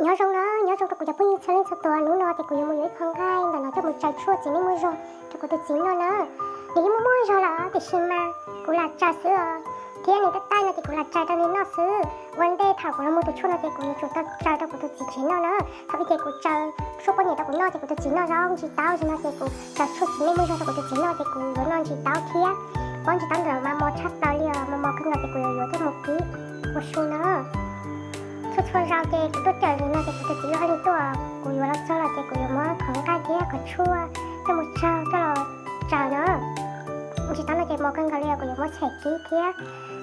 Nyob zoo na, nyob zoo rau kuv cov phooj ywg txhua leej txhua tus. Hnub no ces kuv yuav mus yuav ib qho nqaij ntawm no coj mus tsaws tshuaj txiv neej muaj zog rau kuv tus txiv noj na. Nws yeej muaj muaj zog lawm tiam sis mas kuv lam tsaws xwb os, thiab nws tab taij no ces kuv lam tsaws rau nws noj xwb. Ua ntej thaum kuv los muag tus tshuaj no ces kuv yuav tsum tau tsaws rau kuv tus txiv tsev noj na. Thaum ub ces kuv tsaws tshuaj poj niam rau kuv noj ces kuv tus txiv noj zaub ntsis taub, zaum no ces kuv tsaws tshuaj txiv neej muaj zog rau kuv tus txiv noj ces kuv yuav noj ntsis taub thiab. Pob ntsis taub ntawm no mas mos tshaj plaws li os, mos mos kawg nkaus ces kuv yuav yuav coj mus kib ua su na. Txhua txhua zaus ces kuv tuaj cawm li no ces kuv tus txiv loj haj li tuaj, kuv yuav los txog los ces kuv yuav muab qhov nqaij thiab qhov tshuaj coj mus tsaws coj los tsaws na. Ntsis taub no ces mos kawg nkaus li os, kuv yuav muab tshem kib thiab.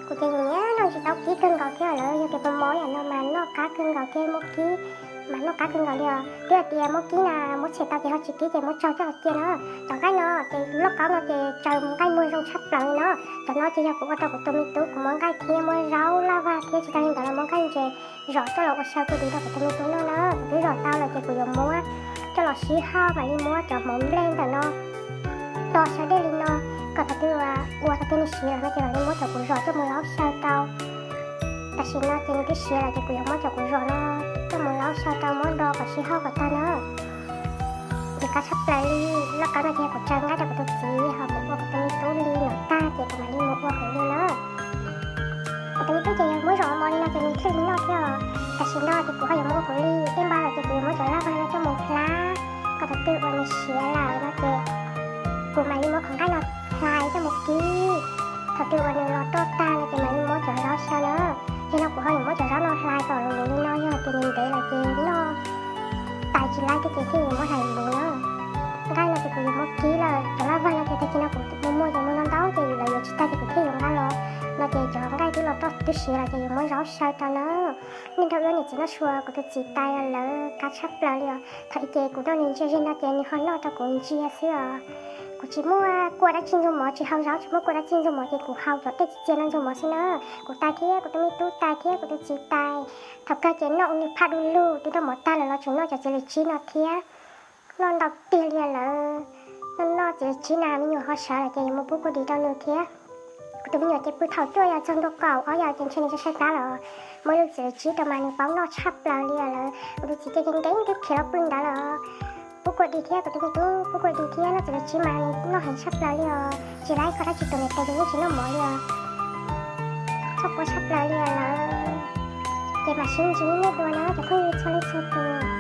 Kuv ces nyiam noj ntsis taub kib kawg nkaus thiab lawm, yog tias mos mos yam no mas noj qab kawg nkaus thiab muab kib mas noj qab kawg nkaus li os. Twb hais tias muab kib na, muab tshem tau ces ho tsis kib ces muab tsaug coj los cia na. Cov nqaij no ces lauj kaub no ces tsaws nqaij muag zoo tshaj plaws li no. Cov no ces yog kuv ua rau kuv tus me tub, kuv muab nqaij thiab muab zaub laj vag thiab tsis tag li ntawd los muab nqaij ntses zom coj los ua xyaw pw di rau kuv tus me tub noj na. Kuv twb zom tau lawm ces kuv yuav muab coj los sib hauj, mam li muab cov hmoov nplej ntawm no do sawv dej li no, kom thaum twg ua thaum twg nws siav lawm no ces mam li muab cov kuv zom coj mus laub xyaw rau. Tam sim no ces nws twb siav lawm ces kuv yuav muab cov kuv zom no coj mus laub xyaw rau, muab do kom sib hauj kom tag na. Ces qab tshaj plaws li, lauj kaub no ces yog kuv tsaws nqaij rau kuv tus txiv ho mus ua kuv tus me tub li no tag ces kuv mam li mus ua kuv li na. Kuv tus me tub ces yog muab zom mos li no ces nws thiaj li noj thiab os. Tam sim no ces kuv ho yuav mus ua kuv li, tej npab lawm ces kuv yuav muab cov laj vag no coj mus hlab, kom thaum twg uas nws siav lawm no ces kuv mam li muab qhov nqaij no hlais coj mus kib. Thaum twg uas nws los roj tag no ces mam li muab cov zaub xyaw na. Yog no kuv ho yuav muab cov zaub no hlais kom luv luv li no, yog tias nws ntev lawm ces noj tais tsis laib thiab ces thiaj yuav muab hlais luv na. Nqaij no ces kuv yuav muab kib lawm, cov laj vag no ces tag kis no kuv mus muag ces muag ntau ntau ces lawv yuav tsis tag ces kuv thiaj yuav nqa los. No ces cov nqaij twb los roj twb siav lawm ces yuav muab zaub xyaw rau na. Nej nrog wb niam txiv noj su, kuv tus txiv tais lawv qab tshaj plaws li os. Thaum ub ces kuv noj nws ntsia zeg no ces nws ho noj rau kuv ntsia xwb os. Kuv tsis muaj kua dab tsi ntxuag mov, tsis hau zaub, tsis muaj kua dab tsi ntxuag mov ces kuv hau cov dej txias txias no ntxuag mov xwb na. Kuv tais thiab kuv tus me tub tais thiab kuv tus txiv tais, thaum kawg ces noj ua nws phaj du lug, twb noj mov tag lawm los tseem noj cov txiv lws tsib no thiab. Noj ntau tiag li lawm. Noj noj txiv lws tsib na me nyuam ho sawv lawm ces yuav muab pub kua dis rau nws thiab. Kuv tus me nyuam ces pw thaum cuaj yam txog ntua kaum ob yam ces ntshe nws sai sai plab lawm. Muab lub txiv lws tsib rau mas nws paub noj tshaj plaws li lawm. Kuv tus txiv ces nkees nkees khiav los pw ntawd lawm. Pub kua dis thiab kuv tus me tub pub kua dis thiab, noj txiv lws tsib mas nws noj heev tshaj plaws li os. Tsis laib ib qho dab tsi tuam niam tais ces yeej tsis noj mov li os. Txhob quav tshaj plaws li lawm. Ces mam sib ntsib nej dua na cov phooj ywg txhua leej txhua tus.